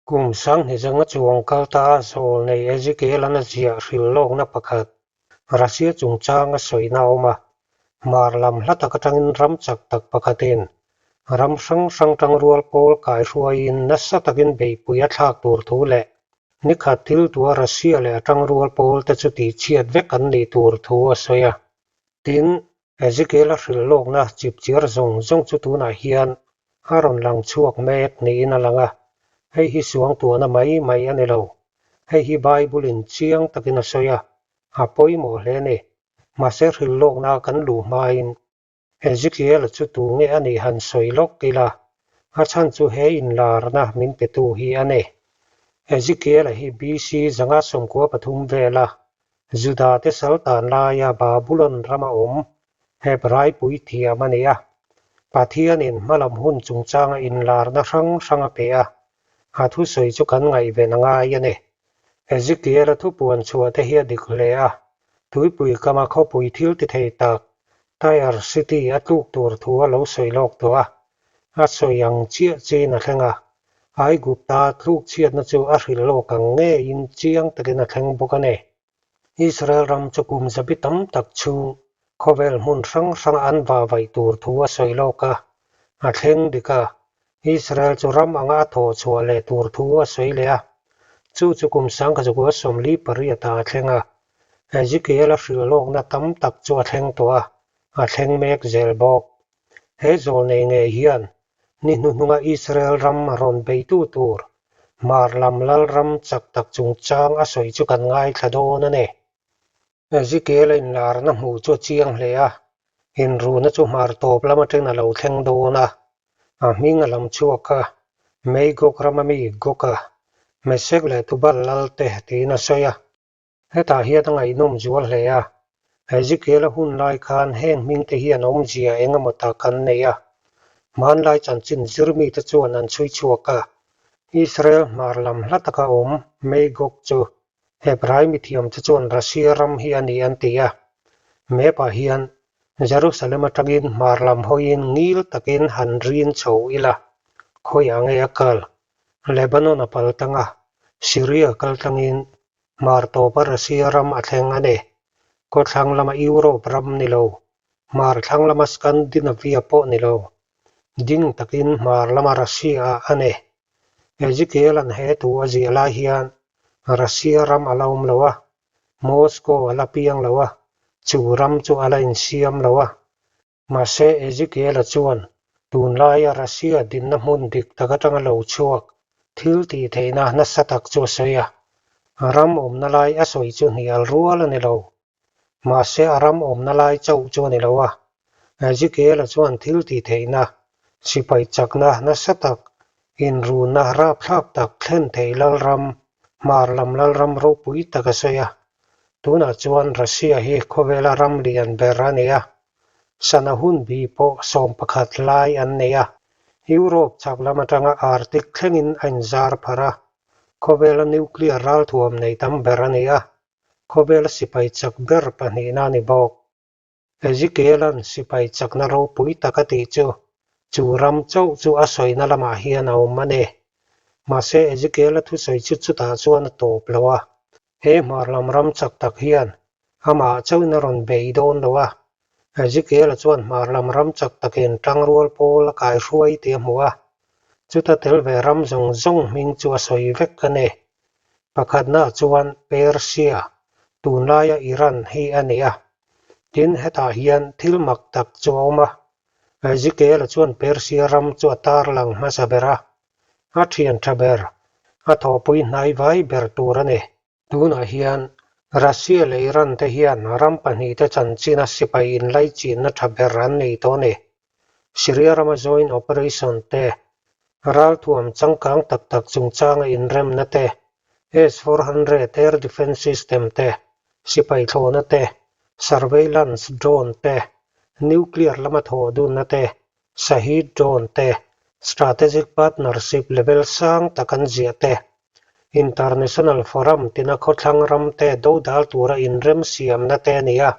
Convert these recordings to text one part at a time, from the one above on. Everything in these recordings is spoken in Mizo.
Kum sanghnih zanga chuang kal ta a zawlnei Ezekiel-a'n a ziah hrilh lawkna pakhat, Russia chungchang a sawina a awm a. Hmar lam hla tak atangin ram chak tak pakhatin ram hrang hrang tangrual pawl kaihruaiin nasa takin beihpui a thlak tur thu leh nikhat thil tua Russia leh a tangrual pawl te chu tihchhiat vek an nih tur thu a sawi a. Tin, Ezekiel-a hrilh lawkna chipchiar zawng zawng chu tunah hian a rawn lang chhuak mek niin a lang a, hei hi suangtuahna mai mai a ni lo. Hei hi Bible-in chiang takin a sawi a, a pawimawh hle a ni. Mahse hrilh lawkna kan luh hmain Ezekiel-a chu tu nge a nih han sawi lawk ila, a chhan chu he inlarna min petu hi a ni. Ezekiel-a hi BC 193 vela Juda-te saltan laia Babulon rama awm Hebrai puithiam a ni a. Pathianin hmalam hun chungchanga inlarna hrang hrang a pe a, a thusawi chu kan ngaihven a ngai a ni. Ezekiel-a thupuan chhuah te hi a dik hle a, tuipui kama khawpui thil ti thei tak Tyre City a tluk tur thu a lo sawi lawk tawh a, a sawi ang chiah chiin a thleng a. Aigupta tluk chhiatna chu a hrilh lawk ang ngeiin chiang takin a thleng bawk a ni. Israel ram chu kum zabi tam tak chhung khawvel hmun hrang hranga an vahvaih tur thu a sawi lawk a, a thleng dik a, Israel chu ram anga a thawh chhuah leh tur thu a sawi leh a, chu chu kum sangkhazakuah 48 ah a thleng a, Ezekiel-a hrilh lawkna tam tak chu a thleng tawh a, a thleng mek zel bawk. He zawlnei ngei hian ni hnuhnunga Israel ram rawn beitu tur Hmar lam Lalram chak tak chungchang a sawi chu kan ngaithla dawn a ni. Ezekiel-a inlarna hmuh chu a chiang hle a, inruna chu hmar tawp lam atangin a lo thleng dawn a, a hming a lam chhuak a, Magog rama mi Goga, Mesek leh Tubal lalte tiin a sawi a. Hetah hian a ngaihnawm zual hle a, Ezekiel-a hun lai khan heng hmingte hian awmzia eng emaw tak an nei a. Hmanlai chanchin zirmite chuan an chhui chhuak a, Israel hmar lam hla taka awm Magog chu Hebrai mithiamte chuan Russia ram hi a ni an ti a. Map-ah hian Jerusalem atangin hmar lam hawiin ngil takin han rin chho ila, khawiah nge a kal? Lebanon a pal tang a, Syria kal tlangin hmar tawpa Russia ram a thleng a ni. Khawthlang lama Europe ram ni lo, hmar thlang lama Scandinavia pawh ni lo, ding takin hmar lama Russia ah a ni. Ezekiel-a'n he thu a ziah lai hian Russia ram a la awm lo a, Moscow a la piang lo a, chu ram chu a la insiam lo a. Mahse, Ezekiel-a chuan tunlaia Russia dinna hmun dik tak atanga lo chhuak thil tih theihna nasa tak chu a sawi a. Ram awmna lai a sawi chu hnial rual a ni lo. Mahse, a ram awmna lai chauh chu a ni lo a. Ezekiel-a chuan thil tih theihna, sipai chakna nasa tak, inrunna rapthlak tak thlen thei lalram, hmar lam lalram ropui tak a sawi a. Tunah chuan Russia hi khawvela ram lian ber a ni a, sana hun bi pawh 11 lai an nei a. Europe chhak lam atanga Arctic thlengin a inzar pharh a, khawvela nuclear ralthuam nei tam ber a ni a, khawvela sipai chak ber pahnihna a ni bawk. Ezekiel-a'n sipai chakna ropui tak a tih chu, chu ram chauh chu a sawina lamah hian a awm a ni. Mahse, Ezekiel-a thusawi chu chutah chuan a tawp lo a. He hmar lam ram chak tak hian amah chauhin a rawn bei dawn lo a. Ezekiel-a chuan hmar lam ram chak takin tangrual pawl a kaihruai tih a hmu a. Chuta tel ve ram zawng zawng hming chu a sawi vek a ni. Pakhatnaah chuan Persia, tunlaia Iran hi a ni a. Tin, hetah hian thil mak tak chu a awm a. Ezekiel-a chuan Persia ram chu a tarlang hmasa ber a, a thian tha ber, a thawhpui hnai vai ber tur a ni. Tunah hian Russia leh Iran te hian ram pahnihte chanchina sipai inlaichinna tha ber an nei tawh a ni. Syria rama joint operation te, ralthuam changkang tak tak chungchanga inremna te, S-400 air defence system te, sipai thlawhna te, surveillance drone te, nuclear lama thawh dunna te, Shahed drone te, strategic partnership level sang tak an ziah te, international forum tina khawthlang ram te dodal tura inrem siamna te a ni a.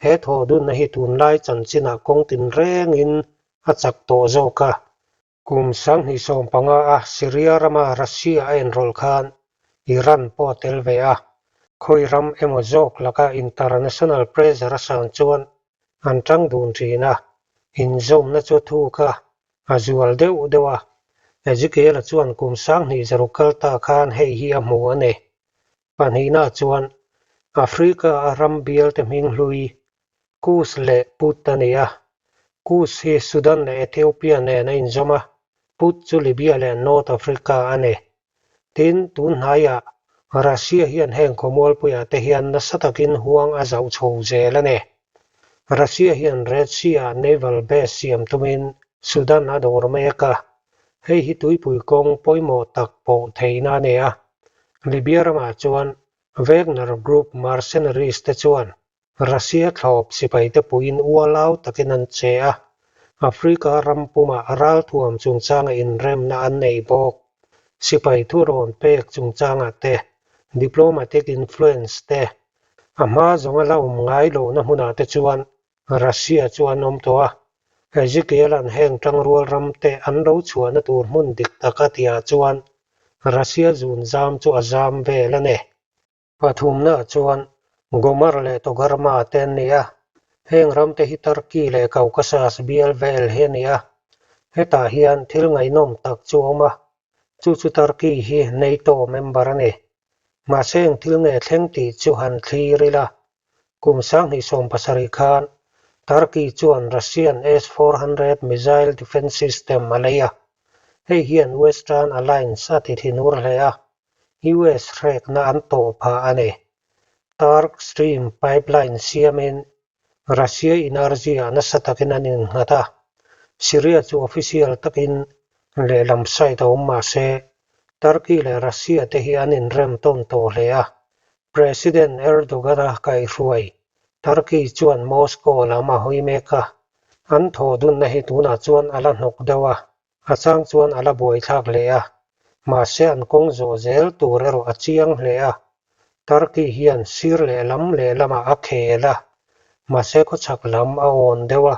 He thawh dunna hi tunlai chanchinah kawng tinrengin a chak tawh zawk a. Kum 2015 a Syria rama Russia a inrawlh khan Iran pawh a tel ve a, khawi ram emaw zawk laka international pressure a san chuan an tang dun thin a, inzawmna chu a thuk a, a zual deuh deuh a. Ezekiel-a chuan kum 2006 kal ta khan hei hi a hmu a ni. Pahnihna chuan Africa-a ram bialte hming hlui Kus leh Put a ni a. Kus hi Sudan leh Ethiopia nen a inzawm a, Put chu Libya leh North Africa a ni. Tin, tun hnaiah Russia hian heng khawmualpuiah te hian nasa takin huang a zauh chho zel a ni. Russia hian Red Sea-ah naval base siam tumin Sudan a dawr mek a, hei hi tuipui kawng pawimawh tak pawh theihna a ni a. Libya ramah chuan Wagner Group mercenaries te chuan Russia thlawp sipaite puiin ualau takin an che a, Africa ram pumah ralthuam chungchanga inremna an nei bawk. Sipai thurawn pek chungchangah te, diplomatic influence te, a hma zawnga la awm ngai lohna hmunah te chuan Russia chu an awm tawh a. Ezekiel-a'n heng tangrual ramte an lo chhuahna tur hmun dik taka tihah chuan Russia zun zam chu a zam vel a ni. Pathumna chuan Gomer leh Togarma te an ni a, heng ramte hi Turkey leh Caucasus bial vel hi a ni a. Hetah hian thil ngaihnawm tak chu a awm a, chu chu Turkey hi NATO member a ni. Mahse eng thil nge thleng tih chu han thlir ila, kum 2017 khan Turkey chuan Russian S-400 missile defence system a lei a, hei hian Western alliance a ti thinur hle a, US hrekna an tawh phah a ni. Turk Stream pipeline siamin Russia energy-ah nasa takin an innghat a, Syria chu official takin lehlam side a awm mah se, Turkey leh Russia te hi an inrem tawn tawh hle a. President Erdogan-a kaihhruai Turkey chuan Moscow lam a hawi mek a, an thawh dunna hi tunah chuan a la hnawk deuh a. A chang chuan a la buaithlak hle a, mahse an kawng zawh zel tur erawh a chiang hle a. Turkey hian sir lehlam lehlamah a khel a, mahse khawchhak lam a awn deuh a.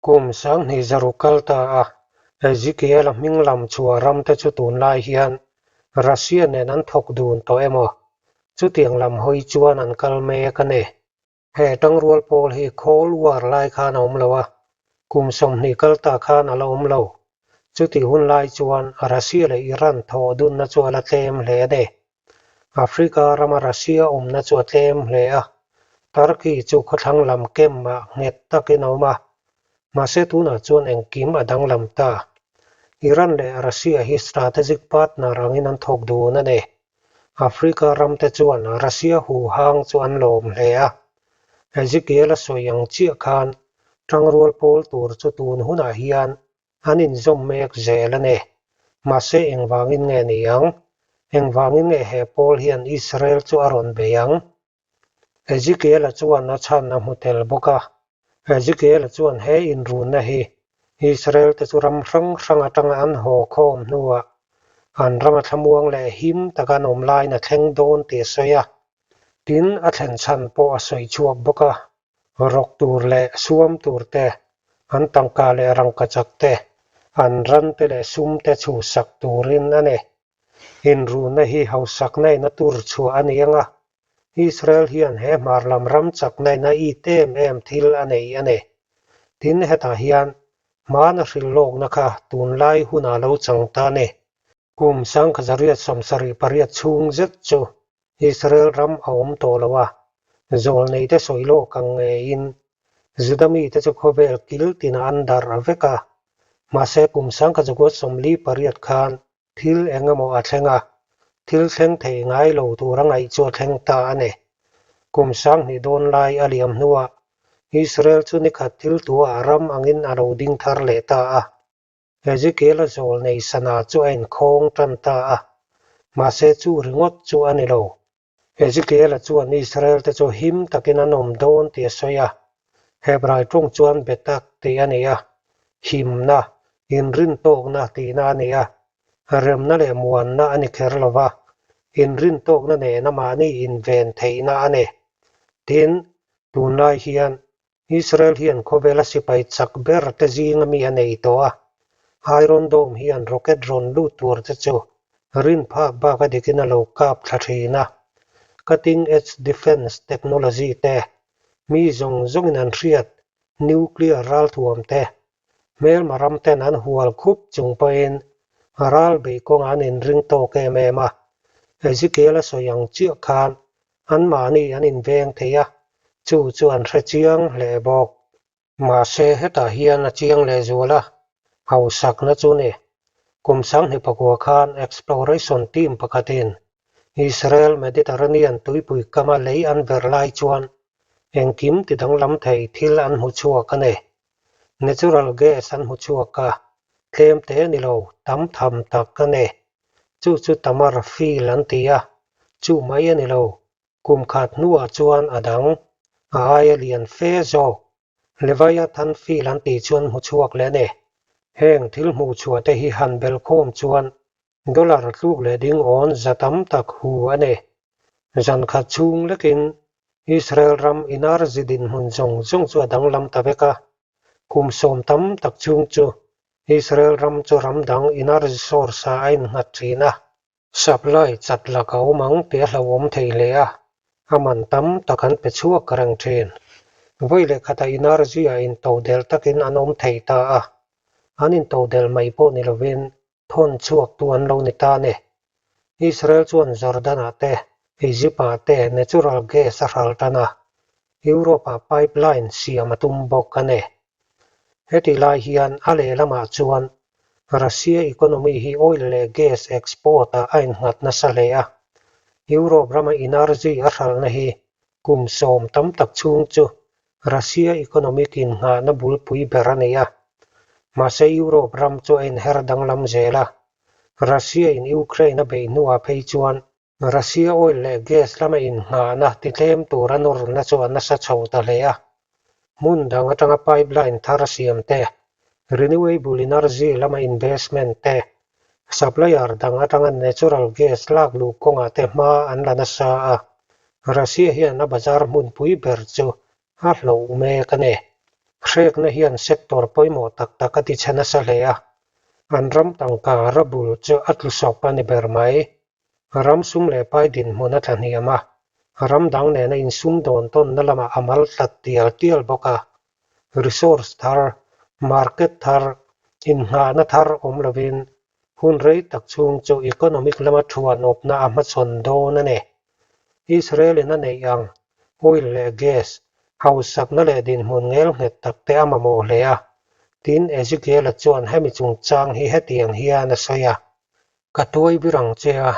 Kum 2006 kal ta a, Ezekiel-a hming lam chhuah ramte chu tunlai hian Russia nen an thawk dun tawh emaw, chutiang lam hawi chuan an kal mek a ni. He tangrual pawl hi Cold War lai khan a awm lo a, kum 20 kal ta khan a la awm lo. Chutih hun lai chuan Russia leh Iran thawh dunna chu a la tlem hle a ni. Africa rama Russia awmna chu a tlem hle a, Turkey chu khawthlang lam kemah nghet takin a awm a, mahse tunah chuan engkim a danglam ta. Iran leh Russia hi strategic partner angin an thawk dun a ni. Africa ramte chuan Russia huhang chu an lawm hle a. Ezekiel-a sawi ang chiah khan tangrual pawl tur chu tun hunah hian an inzawm mek zel a ni. Mahse engvangin nge ni ang? Engvangin nge he pawl hian Israel chu a rawn bei ang? Ezekiel-a chuan a chhan a hmu tel bawk a. Ezekiel-a chuan he inrunna hi Israel-te chu ram hrang hrang atanga an haw khawm hnuah an rama thlamuang leh him taka an awm laiin a thleng dawn tih a sawi a. Tin, a thlen chhan pawh a sawi chhuak bawk a. Rawk tur leh suam tur te, an tangka leh rangkachak te, an ran te leh sum te chhuhsak turin a ni. Inruna hi hausakna in a tur chhuah a ni ang a, Israel hian he hmar lam ram chakna in a it em em thil a nei a ni. Tin, hetah hian hmana hrilh lawkna kha tunlai hunah lo chang ta a ni. Kum 1978 chhung zet chu Israel ram a awm tawh lo a, zawlneite sawi lawk ang ngeiin Juda mite chu khawvel kil tinah an darh vek a, mahse kum 1948 khan thil eng emaw a thleng a, thil thleng thei ngai lo tura ngaih chu a thleng ta a ni. Kum 2000 dawn lai a liam hnuah Israel chu nikhat thil tuah ram angin a lo ding thar leh ta a. Ezekiel-a zawl nei sana chu a inkhawng tan ta a, mahse chu ringawt chu a ni lo. Ezekiel-a chuan Israel-te chu him takin an awm dawn tih a sawi a. Hebrai tawng chuan Betak tih a ni a, himna, inrintawkna tihna a ni a. Remna leh muanna a ni kher lo va, inrintawkna nena mahni inven theihna a ni. Tin, tunlai hian Israel hian khawvela sipai chak ber te zinga mi a nei tawh a. Iron Dome hian rocket rawn lut tur te chu rin phak bak a dikin a lo kap thla thin a. Cutting edge defence technology te, mi zawng zawngin an hriat nuclear ralthuam te, hmelma ram ten an hual khup chung pawhin ral beih kawngah an inring tawk em em a. Ezekiel a sawi ang chiah khan anmahni an inveng thei a, chu chu an hre chiang hle bawk. Mahse, hetah hian a chiang lehzual a, hausakna chu ni. Kum 2009 khan exploration team pakhatin Israel Mediterranean tuipui kama lei an verh lai chuan engkim ti danglam thei thil an hmu chhuak a ni. Natural gas an hmu chhuak a, tlem te ni lo, tam tham tak a ni. Chu chu Tamar field an ti a, chu mai a ni lo, Kum khat hnuah chuan a dang, a aia lian fe zawk, Leviathan field an tih chuan hmu chhuak leh a ni. Heng thil hmuh chhuah te hi han belkhawm chuan dollar tluk leh ding awn za tam tak hu a ni. Zan khat chhung lekin Israel ram energy dinhmun zawng zawng chu a danglam ta vek a. Kum sawm tam tak chhung chu Israel ram chu ram dang energy source-ah a innghat thin a. Supply chat lak a awm ang tih a hlauhawm thei hle a, a man tam tak an pe chhuak reng thin. Vawi leh khatah energy ah intodelh takin an awm thei ta a, an intodelh mai pawh ni lovin thawn chhuaktu an lo ni ta a ni. Israel chuan Jordan-ah te, Egypt-ah te natural gas a hral tan a, Europe-ah pipeline siam a tum bawk a ni. Hetih lai hian a lehlamah chuan Russia economy hi oil leh gas export-ah a innghat nasa hle a. Europe rama energy a hralhna hi kum sawm tam tak chhung chu Russia economic innghahna bulpui ber a ni a. Mahse Europe ram chu a inher danglam zel a. Russia-in Ukraine a beih hnuah phei chuan Russia oil leh gas lama innghahna titlem tura nawrna chu a nasa chho ta hle a. Hmun dang atanga pipeline thar siam te, renewable energy lama investment te, supplier dang atanga natural gas lak luh kawngah te hma an la nasa a. Russia hian a bazar hmunpui ber chu a hloh mek a ni. Hrekna hian sector pawimawh tak tak a tichhe nasa hle a. An ram tangka ruble chu a tlu sawp a ni ber mai. Ram sum leh pai dinhmun a tla hniam a, ram dang nena insum dawn tawnna lamah a mal tlat tial tial bawk a. Resource thar, market thar, innghahna thar awm lovin hun rei tak chhung chu economic lama thuan awpna a hmachhawn dawn a ni. Israel-in a neih ang oil leh gas, hausakna leh dinhmun ngelnghet tak te a mamawh hle a, tin Ezekiel-a chuan hemi chungchang hi hetiang hian a sawi a. Ka tuai bir ang che a,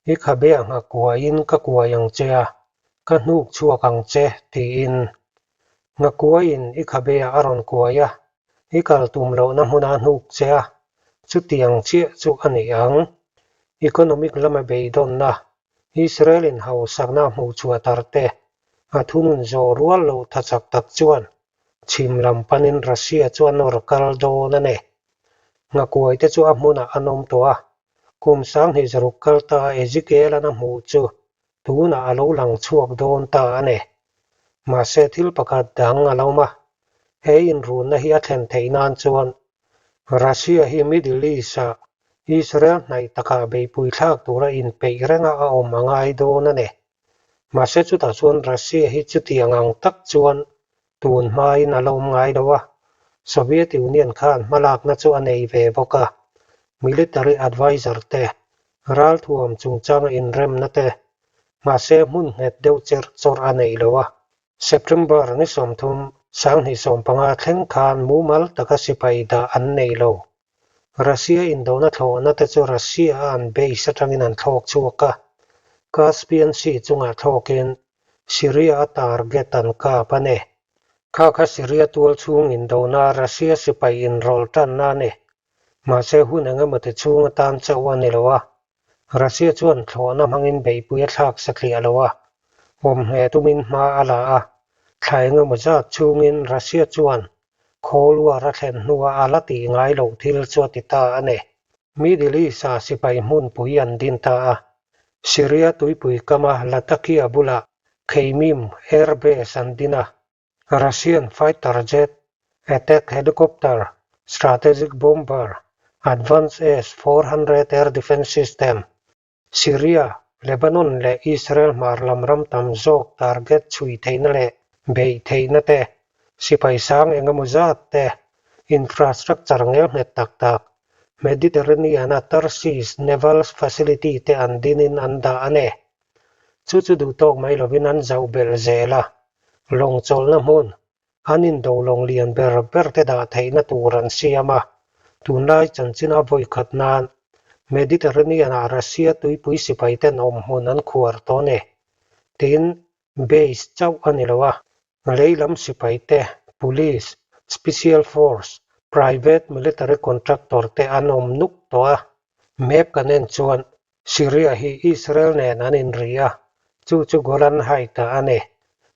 i khabe a nghak kuaiin ka kuai ang che a, ka hnuk chhuak ang che, tiin. Nghakuaiin i khabe ah a rawn kuai a, i kal tum lohna hmuna a hnuk che a, chutiang chiah chu a ni ang. Economic lama beidawnna, Israel-in hausakna a hmuh chhuah tar te, a thunun zawh rual loh tha chak tak chuan chhim lam panin Russia chu a nawr kal dawn a ni. Nghakuai te chu a hmunah an awm tawh a, kum 2006 kal ta Ezekiel-a'n a hmuh chu tunah a lo lang chhuak dawn ta a ni. Mahse thil pakhat dang a lo awm a, he inrunna hi a thlen theih nan chuan Russia hi Middle East-ah Israel hnaih takah beihpui thlak tura inpeih renga a awm a ngai dawn a ni. Mahse chutah chuan Russia hi chutiang ang tak chuan tun hmain a la awm ngai lo a, Soviet Union khan hmalakna chu a nei ve bawk a, military adviser te, ralthuam chungchanga inremna te, mahse hmun nghet deuh cherh chawrh a nei lo a. September ni 30, 2015 thleng khan mumal taka sipai dah an nei lo. Russia indona thlawhna te chu Russia a an base atangin an thlawk chhuak a, Caspian Sea chungah thlawkin Syria a target an kap a ni. Kha kha Syria tual chhung indona Russia sipai inrawlh tanna a ni. Mahse hun engemaw ti chhung atan chauh a ni lo a, Russia chuan thlawhna hmangin beihpui a thlak satliah lo a, awmhne tumin hma a la a, thla engemaw zat chhungin Russia chuan Cold War a thlen hnuah a la tih ngai loh thil chu a ti ta a ni. Middle East-ah sipai hmunpui an din ta a, Syria tuipui kama Latakia bulah Khmeimim Air Base an din a, Russian fighter jet, attack helicopter, strategic bomber, Advanced S-400 air defence system, Syria, Lebanon leh Israel hmar lam ram tam zawk target chhui theihna leh beih theihna te, sipai sang engemaw zat te, infrastructure ngelnghet tak tak, Mediterranean-a Tarsis Naval Facility te an dinin an dah a ni. Chu chu duhtawk mai lovin an zauh belh zel a, lawng chawlhna hmun, An indo lawng lian ber ber te dah theihna tur an siam a, tunlai chanchin a vawi khat nan Mediterranean-ah Russia tuipui sipai ten awm hmun an khuar tawh a ni. Tin, base chauh a ni lo a, lei lam sipai te, police, special force, private military contractor te an awm nuk tawh a. Map kan en chuan Syria hi Israel nen an inri a, chu chu Golan Height-ah a ni.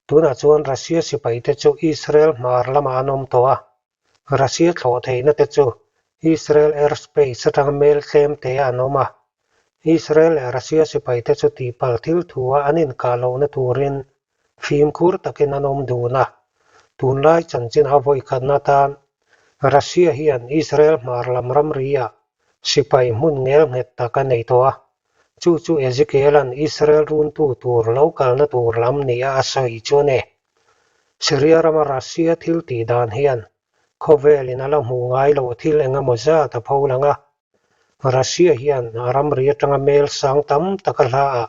Tunah chuan Russia sipaite chu Israel hmar lamah an awm tawh a. Russia thlawh theihna te chu Israel airspace atanga mel tlem te an awm a. Israel leh Russia sipaite chu tihpalh thil thua an inkah lohna turin fimkhur takin an awm dun a. Tunlai chanchin a vawikhatna atan Russia hian Israel hmar lam ramri-ah Sipai hmun ngelnghet tak a nei tawh a, chu chu Ezekiel-a'n Israel runtu tur lo kalna tur lam nia a sawi chu a ni. Syria rama Russia thil tih dan hian khawvelin a la hmuh ngai loh thil eng emaw zat a pho lang a. Russia hian a ramri atanga mel sang tam tak a hla ah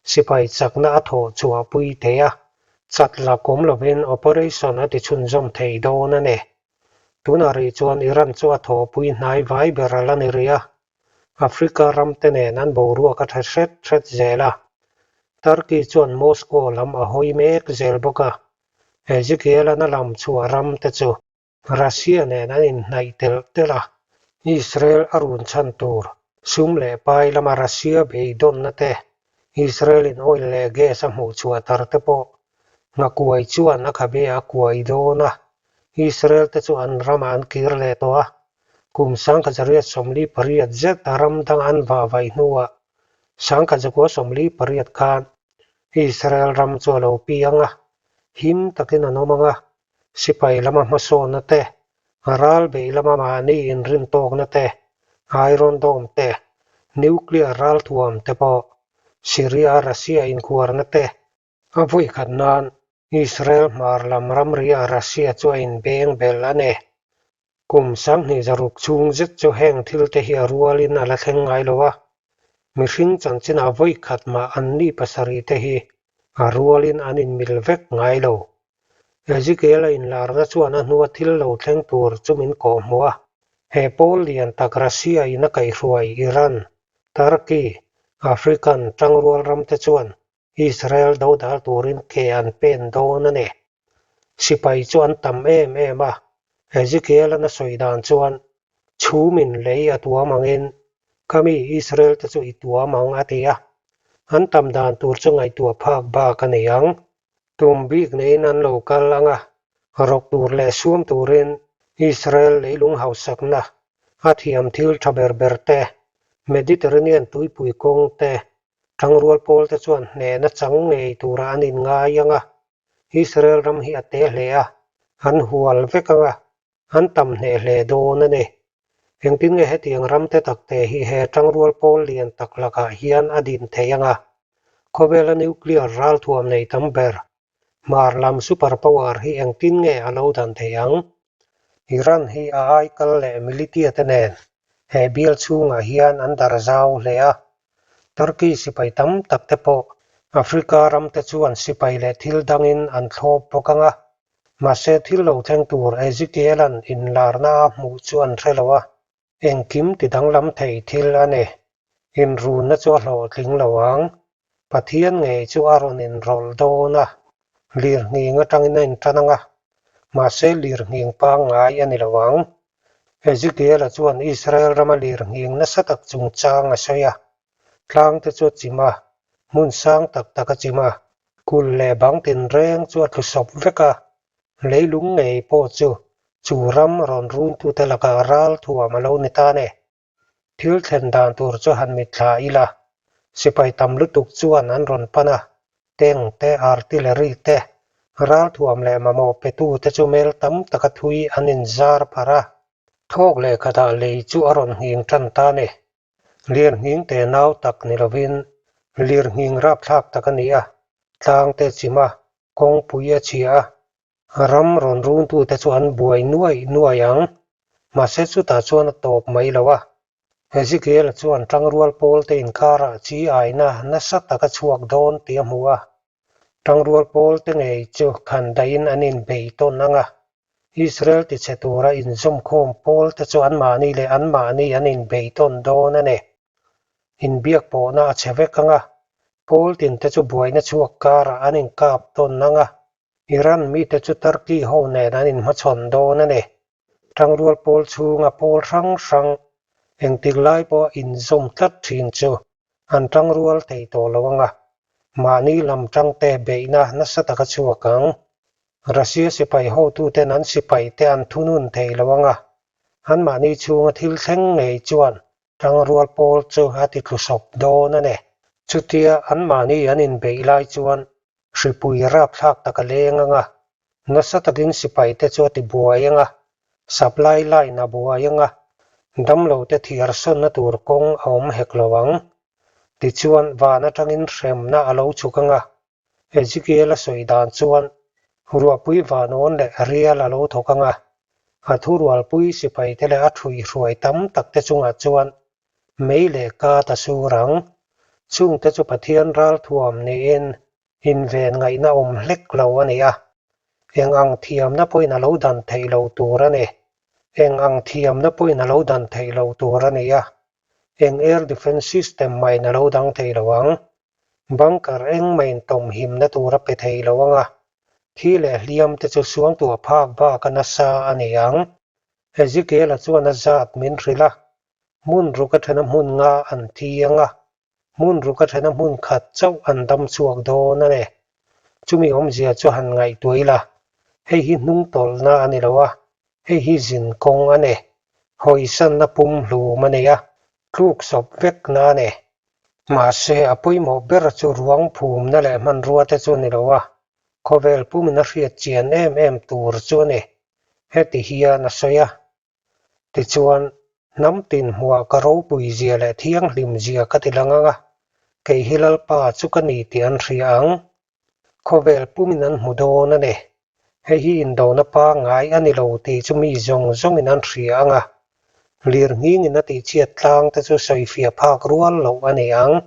sipai chakna a thawh chhuahpui thei a, chat la kawm lovin operation a ti chhunzawm thei dawn a ni. Tunah rih chuan Iran chu a thawhpui hnai vai ber a la ni rih a, Africa ram te nen an boruak a tha hret hret zel a. Turkey chuan Moscow lam a hawi mek zel bawk a, Ezekiel-a na lam chhuah ram te chu Russia nen an inhnaih telh telh a, Israel a run chhan tur sum leh pai lama Russia beidawnna te, Israel-in oil leh gas a hmuh chhuah thar te pawh Nghakuai chuan a khabe a kuai dawn a, Israel te chu an ramah an kir leh tawh a. Kum 1948 zet a ram dang an vah vaih hnuah 1948 khan Israel ram chu a lo piang a, him takin an awm ang a, sipai lama hmasawnna te, ral beih lama mahni inrintawkna te, Iron Dome te, nuclear ralthuam te pawh, Syria-Russia inkhuarna te, A vawi khat nan Israel hmar lam ramria Russia chu a inbeng bel a ni. Kum 2006 chhung zet chu heng thil te hi a rualin a la thleng ngai lo a. Mihring chanchinah vawi khat mah anni pasarih te hi a rualin an inmil vek ngai lo. Ezekiel a inlarna chuan a hnua thil lo thleng tur chu min kawhhmuh a. He pawl lian tak Russia in a kaihhruai Iran, Turkey, African tangrual ramte chuan Israel dodal turin ke an pen dawn a ni. Sipai chu an tam em em a, Ezekiel-a'n a sawi dan chuan, Chhumin lei a tuam angin ka mi Israel te chu i tuam ang a ti a. An tam dan tur chu ngaihtuah phak bak a ni ang. Tum bik neiin an lo kal ang a, rawk tur leh suam turin Israel leilung hausakna a thiam thil tha ber ber te, Mediterranean tuipui kawng te, Tangrual pawl te chuan hnehna chang ngei tura an inngai ang a, Israel ram hi a te hle a, an hual vek ang a, an tam hneh hle dawn a ni. Engtin nge hetiang ram te takte hi he tangrual pawl lian tak lakah hian a din thei ang a? Khawvela nuclear ralthuam nei tam ber, hmar lam super power hi engtin nge a lo dan thei ang? Iran hi a aikal leh militia te nen he bial chhungah hian an dar zau hle a, Turkey sipai tam tak te pawh Africa ram te chuan sipai leh thil dangin an thlawp bawk ang a, mahse thil lo thleng tur Ezekiel-a'n inlarna a hmuh chu an hre lo a, engkim ti danglam thei thil a ni. Inrunna chu a hlawhtling lo ang. Pathian ngei chu a rawn inrawlh dawn a, lirnghing atangin a intan ang a, mahse lirnghing pangngai a ni lo ang. Ezekiel-a chuan Israel rama lirnghing nasa tak chungchang a sawi a, Tlangte chu a chim a, hmun sang tak tak a chim a, kulh leh bang tinreng chu a tlu sawp vek a, leilung ngei pawh chu chu ram rawn runtute lakah ral thuam a lo ni ta a ni. Thil thlen dan tur chu han mitthla ila, sipai tam lutuk chuan an rawn pan a, tank te, artillery te, ralthuam leh mamawh petute chu mel tam taka thui an inzar pharh a. Thawk leh khatah lei chu a rawn nghing tan ta a ni. Lirnghing te nau tak ni lovin lirnghing rapthlak tak a ni a, tlang te chim a, kawngpui a chhia a, ram rawn runtute chu an buai nuai nuai ang. Mahse chutah chuan a tawp mai lo a. Ezekiel-a chuan tangrual pawlte inkarah chi aina nasa tak a chhuak dawn tih a hmu a. Tangrual pawlte ngei chu khan dahin an inbei tawn ang a. Israel tichhe tura inzawmkhawm pawlte chu anmahni leh anmahni an inbei tawn dawn a ni. Inbiak pawhna a chhe vek ang a, pawl tinte chu buaina chhuak karah an inkap tawn ang a. Iran mite chu Turkey ho nen an inhmachhawn dawn a ni. Tangrual pawl chhunga pawl hrang hrang engtik lai pawha inzawm tlat thin chu an tangrual thei tawh lo ang a, mahni lam tangte beihna nasa taka chhuak ang. Russia sipai hotuten an sipaite an thunun thei lo ang a, anmahni chhunga thil thleng ngei chuan tangrual pawl chu a ti tlusawp dawn a ni. Chutia anmahni an inbeih lai chuan hripui rapthlak tak a leng ang a, nasa takin sipaite chu a ti buai ang a, supply line a buai ang a, damlote thiarsawnna tur kawng a awm hek lo ang. Tichuan, van atangin hremna a lo chhuk ang a, Ezekiel a sawi dan chuan ruahpui vanawn leh rial a lo thawk ang a, a thurualpui sipaite leh a ṭhuihruai tam takte chungah chuan mei leh kat a sur ang. Chungte chu Pathian ralthuam niin inven ngaihna awm hlek lo a ni a, eng ang thiamna pawhin a lo dan theih lo tur a ni. Eng ang thiamna pawhin a lo dan theih lo tur a ni a, eng air defence system mahin a lo dang thei lo ang. Bunker engmah intawmhimna tur a pe thei lo ang a, thi leh hliam te chu suangtuah phak bak a nasa a ni ang. Ezekiel-a chuan a zat min hrilh a, hmun ruk a thena hmun nga an thi ang a, hmun ruk a thena hmun khat chauh an dam chhuak dawn a ni. Chumi awmzia chu han ngaihtuah ila, hei hi hnungtawlhna a ni lo a, hei hi zin kawng a ni. Hawisanna pumhlum a nei a, tluksawp vekna a ni. Mahse, a pawimawh ber chu ruang phumna leh hmanrua te chu a ni lo a, khawvel pumin a hriat chian em em tur chu a ni. Heti hian a sawi a. Tichuan, hnam tin hmuah ka ropui zia leh thianghlim zia ka ti lang ang a, kei hi Lalpa chu ka ni tih an hria ang. Khawvel pumin an hmu dawn a ni. Hei hi indona pangngai a ni lo tih chu mi zawng zawngin an hria ang a, lirnghingin a tihchhiat tlang te chu sawifiah phak rual loh a ni ang.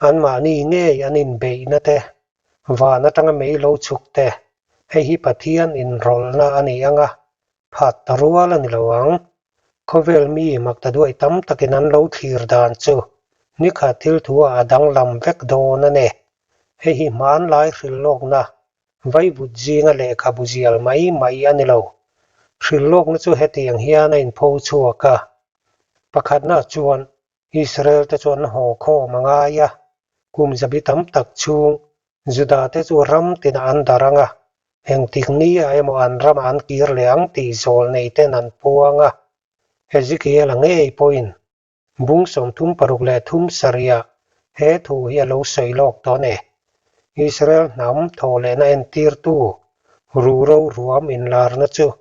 Anmahni ngei an inbeihna te, van atanga mei lo chhuk te, hei hi Pathian inrawlhna a ni ang a, phat ta rual a ni lo ang. Khawvel mi maktaduai tam takin an lo thlir dan chu nikhat thil thu-ah a danglam vek dawn a ni. Hei hi hmanlai hrilhlawkna vaivut zinga lehkhabu zial mai mai a ni lo. Hrilhlawkna chu hetiang hian a inpho chhuak a. Pakhatna chuan Israel te chu an haw khawm a ngai a, kum zabi tam tak chhung Juda te chu ram tinah an darh ang a, engtik nia emaw an ramah an kir leh ang tih zawl nei ten an puang a. Ezekiel-a ngei pawhin bung 36 sarihah he thu hi a lo sawi lawk tawh a ni. Israel hnam thawhlehna entirtu ruhro ruam inlarna chu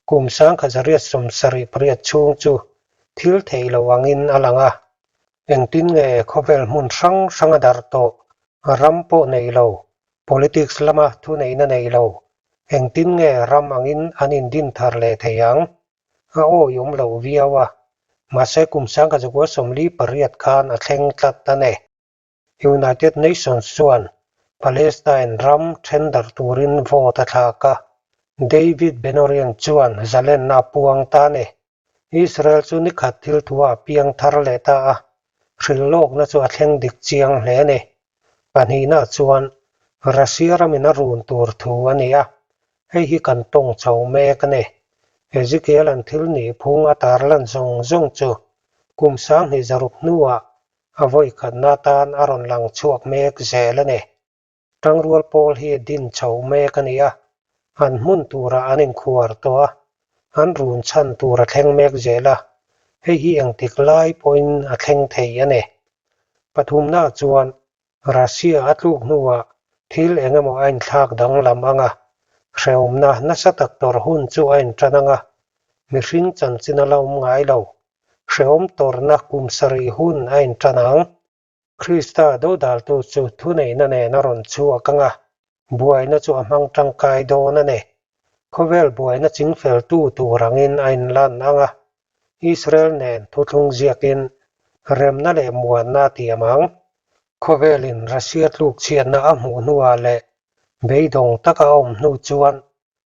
kum 1878 chhung chu thil theih loh angin a lang a. Engtin nge khawvel hmun hrang hrang a darh tawh? Ram pawh nei lo, politics lama thuneihna nei lo, engtin nge ram angin an indin thar leh thei ang? A awiawm lo viau a, mahse kum 1948 khan a thleng tlat a ni. United Nations chuan Palestine ram tender turin vote a thlak a, David Ben-Gurion chuan zalenna a puang ta a ni. Israel chu nikhat thil thuah a piang thar leh ta a, hrilhlawkna chu a thleng dik chiang hle a ni. Pahnihna chuan Russia ramin a run tur thu a ni a, hei hi kan tawng chho mek a ni. Ezekiel an thil nih phung a tarlan zawng zawng chu kum 26 hnuah a vawikhatna atan a rawn lang chhuak mek zel a ni. Tangrual pawl hi din chho mek a ni a, an hmun turah an inkhuar tawh a, an run chhan tur a thleng mek zel a, hei hi engtik lai pawhin a thleng thei a ni. Pathumna chuan Russia a tluk hnuah thil eng emaw a inthlak danglam ang a, hrehawmna nasa tak tawrh hun chu a intan ang a. Mihring chanchin a la awm ngai lo. Hrehawm tawrhna kum sarih hun a inṭan ang. Krista dodaltu chu thuneihna nen a rawn chhuak ang a, buaina chu a hmang tangkai dawn a ni. Khawvel buaina chingfeltu tur angin a inlan ang a, Israel nen thuthlung ziakin remna leh muanna a tiam ang. Khawvelin Russia tlukchhiatna a hmuh hnuah leh beidawng taka a awm hnu chuan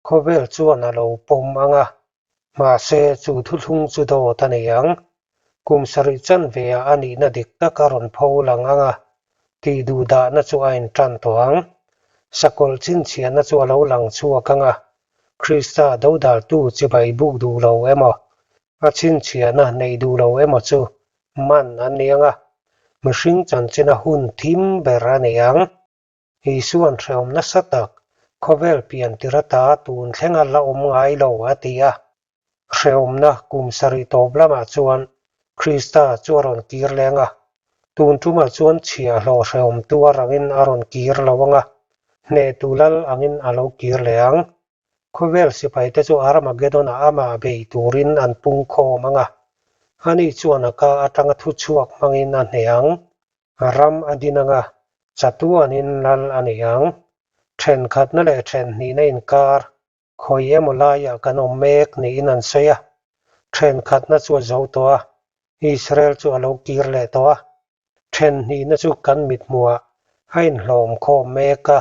khawvel chuan a lo pawm ang a, mahse chu thuthlung chu dawt a ni ang. Kum sarih chanveah a nihna dik tak a rawn pho lang ang a, tih duhdahna chu a intan tawh ang. Sakawlh chhinchhiahna chu a lo lang chhuak ang a, Krista dodaltu chibai buk duh lo emaw, a chhinchhiahna neih duh lo emaw chu man an ni ang a, mihring chanchina hun thim ber a ni ang. Isuan hrehawm nasa tak, khawvel pian tir ata tun thlenga la awm ngai lo a ti a. Hrehawmna kum sarih tawp lamah chuan Krista chu a rawn kir leng a, tun tumah chuan chhiahhlawh hrehawm tuar angin a rawn kir lo ang a, hnehtu lal angin a lo kir leh ang. Khawvel sipaite chu Armageddon-ah amah bei turin an pungkhawm ang a, ani chuan a ka atanga thuchhuak hmangin a hneh ang. Ram a din ang a, chatuanin lal a ni ang. Thenkhatna leh thenhnihna inkar khawi emaw laiah kan awm mek niin an sawi a. Thenkhatna chu a zo tawh a, Israel chu a lo kir leh tawh a. Thenhnihna chu kan mithmuhah a inhlawm khawm mek a.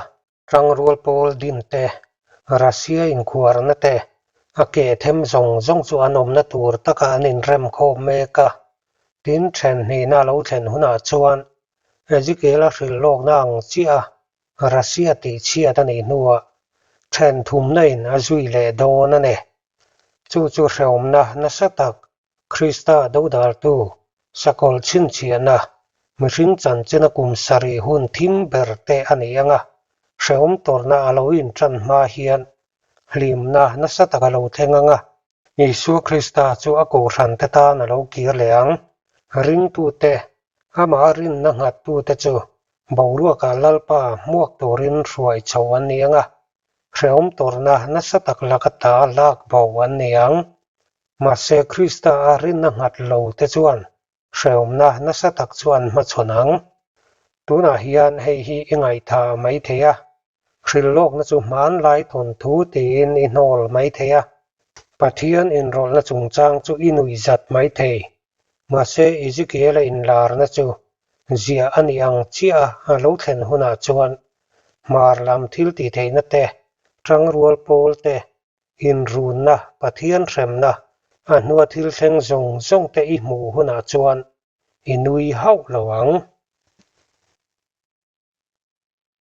Tangrual pawl din te, Russia inkhuarna te, a ke them zawng zawng chu an awmna tur taka an inrem khawm mek a. Tin, thenhnihna a lo thlen hunah chuan Ezekiel-a hrilh lawkna ang chiah a Russia tihchhiat a nih hnuah then thumna in a zui leh dawn a ni. Chu chu hrehawmna nasa tak Krista dodaltu, sakawlh chhinchhiahna, mihring chanchina kum sarih hun thim ber te a ni ang a, hrehawm tawrhna a lo intan hma hian hlimna nasa tak a lo thleng ang a, Isua Krista chu a kohhrante tan a lo kir leh ang. Ringtute, amah rinna nghattute chu boruakah Lalpa hmuak turin hruai chho an ni ang a, hrehawm tawrhna nasa tak laka ta lak bo an ni ang. Mahse, Krista a rinna nghat lo te chuan hrehawmna nasa tak chu an hmachhawn ang. Tunah hian hei hi i ngaihthah mai thei a, hrilhlawkna chu hmanlai thawnthu tiin i hnawl mai thei a, Pathian inrawlhna chungchang chu i nuihzat mai thei. Mahse, Ezekiel-a inlarna chu ziah a nih ang chiah a lo thlen hunah chuan hmar lam thil tihtheihna te, tangrual pawl te, Inrunna, Pathian hremna, a hnua thil thleng zawng zawng te i hmuh hunah chuan i nui hauh lo ang.